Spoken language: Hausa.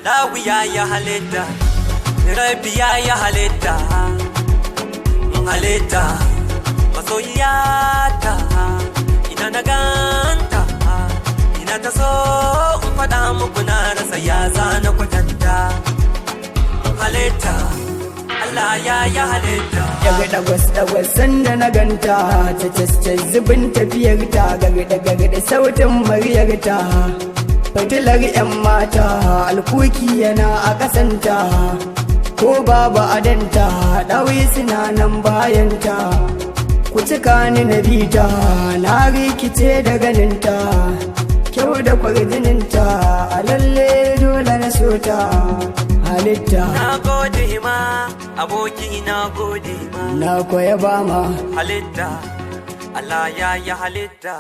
Lawiya ya halitta, Rabbiya ya halitta, halitta, masoyiyata, ina na ganta, ina ta so in faɗa muku na rasa ya zana kwatanta. Halitta, Allah ya yi halitta. Daga dagwas dagwas sanda na ganta, ta cas zubin tafiyarta, garda garda sautin muryarta. Fitilar 'yan mata, alkuki yana a kasanta, ko babu adanta, ɗawi suna nan bayanta. Ku cika ni na bita, na rikice da ganinta, kyau da kwarjininta, a lalle dole na sota halitta. Na gode ma, aboki, na gode ma. Na koya ba ma. Halitta, Allah ya yi halitta.